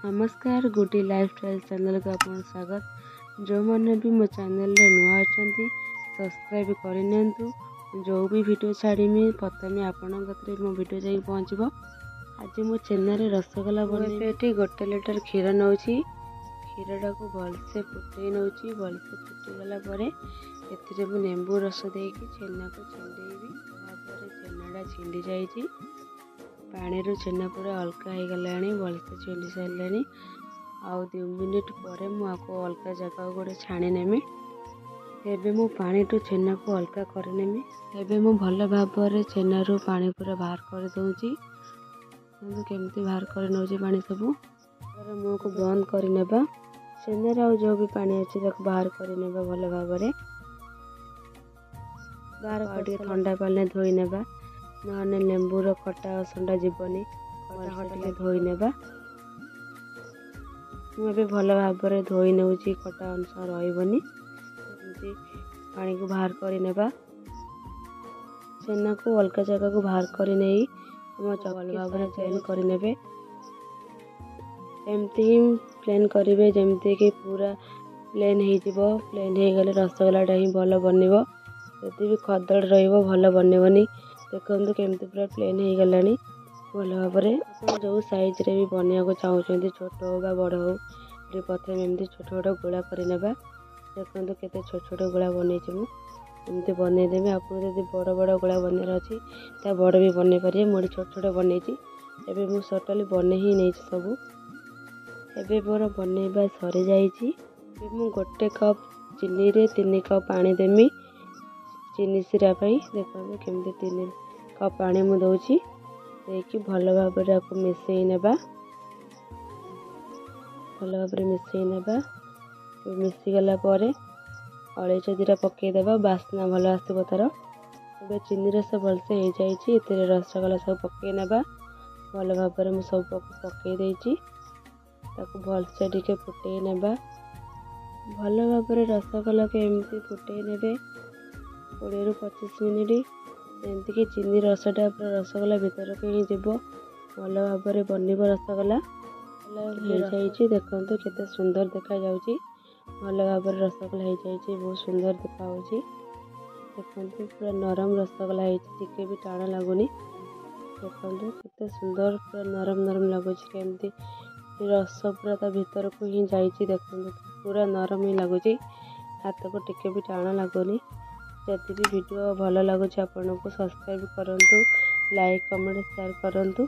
ନମସ୍କାର, ଗୁଡି ଲାଇଫଷ୍ଟାଇଲ୍ ଚ୍ୟାନେଲକୁ ଆପଣଙ୍କୁ ସ୍ୱାଗତ। ଯେଉଁମାନେ ବି ମୋ ଚ୍ୟାନେଲରେ ନୂଆ ଅଛନ୍ତି, ସବସ୍କ୍ରାଇବ୍ କରିନିଅନ୍ତୁ। ଯେଉଁ ବି ଭିଡ଼ିଓ ଛାଡ଼ିମି, ପ୍ରଥମେ ଆପଣଙ୍କ କତିରେ ମୋ ଭିଡ଼ିଓ ଯାଇକି ପହଞ୍ଚିବ। ଆଜି ମୁଁ ଛେନାରେ ରସଗୋଲା ବନେଇବି। ଏଠି 1 ଲିଟର କ୍ଷୀର ନେଉଛି। କ୍ଷୀରଟାକୁ ଭଲସେ ଫୁଟେଇ ନେଉଛି। ଭଲସେ ଫୁଟିଗଲା ପରେ ଏଥିରେ ମୁଁ ଲେମ୍ବୁ ରସ ଦେଇକି ଛେନାକୁ ଛିଣ୍ଡେଇବି। ଭାବରେ ଛେନାଟା ଛିଣ୍ଡି ଯାଇଛି, ପାଣିରୁ ଛେନା ପୁରା ଅଲଗା ହେଇଗଲାଣି, ଭଲସେ ଛିଣ୍ଡି ସାରିଲାଣି। ଆଉ 2 ମିନିଟ୍ ପରେ ମୁଁ ଆକୁ ଅଲଗା ଜାଗାକୁ ଗୋଟେ ଛାଣି ନେମି। ଏବେ ମୁଁ ପାଣିଠୁ ଛେନାକୁ ଅଲଗା କରିନେମି। ଏବେ ମୁଁ ଭଲ ଭାବରେ ଛେନାରୁ ପାଣି ପୁରା ବାହାର କରିଦେଉଛି। କିନ୍ତୁ କେମିତି ବାହାର କରି ନେଉଛି ପାଣି ସବୁ। ମୁହଁକୁ ବନ୍ଦ କରିନେବା। ଛେନାରେ ଆଉ ଯେଉଁ ବି ପାଣି ଅଛି, ତାକୁ ବାହାର କରିନେବା ଭଲ ଭାବରେ। ବାହାର ଆଉ ଟିକେ ଥଣ୍ଡା ପାଣିରେ ଧୋଇ ନେବା, ନହେଲେ ଲେମ୍ବୁର ଖଟା ଅଂଶଟା ଯିବନି। ଖଟା ଟିକେ ଧୋଇ ନେବା। ମୁଁ ଏବେ ଭଲ ଭାବରେ ଧୋଇ ନେଉଛି, ଖଟା ଅଂଶ ରହିବନି। ଏମିତି ପାଣିକୁ ବାହାର କରିନେବା। ଛେନାକୁ ଅଲଗା ଜାଗାକୁ ବାହାର କରି ନେଇ ଆମ ଭଲ ଭାବରେ ପ୍ଲେନ୍ କରିନେବେ। ଏମିତି ହିଁ ପ୍ଲେନ୍ କରିବେ, ଯେମିତିକି ପୁରା ପ୍ଲେନ୍ ହେଇଯିବ। ପ୍ଲେନ୍ ହେଇଗଲେ ରସଗୋଲାଟା ହିଁ ଭଲ ବନିବ। ଯଦି ବି ଖଦଡ଼ ରହିବ, ଭଲ ବନିବନି। ଦେଖନ୍ତୁ କେମିତି ପୁରା ପ୍ଲେନ୍ ହେଇଗଲାଣି ଭଲ ଭାବରେ। ଆପଣ ଯେଉଁ ସାଇଜ୍ରେ ବି ବନେଇବାକୁ ଚାହୁଁଛନ୍ତି, ଛୋଟ ହଉ ବା ବଡ଼ ହଉ, ଏଠି ପ୍ରଥମେ ଏମିତି ଛୋଟ ଛୋଟ ଗୋଳା କରିନେବା। ଦେଖନ୍ତୁ କେତେ ଛୋଟ ଛୋଟ ଗୋଳା ବନେଇଛି ମୁଁ। ଏମିତି ବନେଇଦେବି। ଆପଣ ଯଦି ବଡ଼ ବଡ଼ ଗୋଳା ବନେଇବାର ଅଛି, ତା ବଡ଼ ବି ବନେଇ ପାରିବେ। ମୁଁ ଏଠି ଛୋଟ ଛୋଟ ବନେଇଛି। ଏବେ ମୁଁ ଟୋଟାଲି ବନେଇ ହିଁ ନେଇଛି ସବୁ। ଏବେ ମୋର ବନେଇବା ସରିଯାଇଛି। ଏବେ ମୁଁ 1 କପ୍ ଚିନିରେ 3 କପ୍ ପାଣି ଦେମି ଚିନି ଶିରା ପାଇଁ। ଦେଖନ୍ତୁ କେମିତି 3 କପ୍ ପାଣି ମୁଁ ଦେଉଛି। ଦେଇକି ଭଲ ଭାବରେ ଆକୁ ମିଶାଇ ନେବା। ଭଲ ଭାବରେ ମିଶାଇ ନେବା। ମିଶିଗଲା ପରେ ଅଳେଇଚ 2ଟା ପକାଇଦେବା, ବାସ୍ନା ଭଲ ଆସିବ ତା'ର। ଏବେ ଚିନି ରସ ଭଲସେ ହେଇଯାଇଛି। ଏଥିରେ ରସଗୋଲା ସବୁ ପକାଇ ନେବା। ଭଲ ଭାବରେ ମୁଁ ସବୁ ପକାଇ ଦେଇଛି। ତାକୁ ଭଲସେ ଟିକେ ଫୁଟେଇ ନେବା। ଭଲ ଭାବରେ ରସଗୋଲାକୁ ଏମିତି ଫୁଟେଇ ନେବେ 20ରୁ 25 ମିନିଟ୍, ଯେମିତିକି ଚିନି ରସଟା ପୁରା ରସଗୋଲା ଭିତରକୁ ହିଁ ଯିବ, ଭଲ ଭାବରେ ବନିବ ରସଗୋଲା। ହେଇଯାଇଛି, ଦେଖନ୍ତୁ କେତେ ସୁନ୍ଦର ଦେଖାଯାଉଛି। ଭଲ ଭାବରେ ରସଗୋଲା ହେଇଯାଇଛି, ବହୁତ ସୁନ୍ଦର ଦେଖାଯାଉଛି। ଦେଖନ୍ତୁ, ପୁରା ନରମ ରସଗୋଲା ହେଇଛି, ଟିକେ ବି ଟାଣ ଲାଗୁନି। ଦେଖନ୍ତୁ କେତେ ସୁନ୍ଦର, ପୁରା ନରମ ନରମ ଲାଗୁଛି। କେମିତି ରସ ପୁରା ତା ଭିତରକୁ ହିଁ ଯାଇଛି। ଦେଖନ୍ତୁ, ପୁରା ନରମ ହିଁ ଲାଗୁଛି, ହାତକୁ ଟିକେ ବି ଟାଣ ଲାଗୁନି। ଯଦି ବି ଭିଡ଼ିଓ ଭଲ ଲାଗୁଛି ଆପଣଙ୍କୁ, ସବସ୍କ୍ରାଇବ୍ କରନ୍ତୁ, ଲାଇକ୍, କମେଣ୍ଟ, ସେୟାର କରନ୍ତୁ।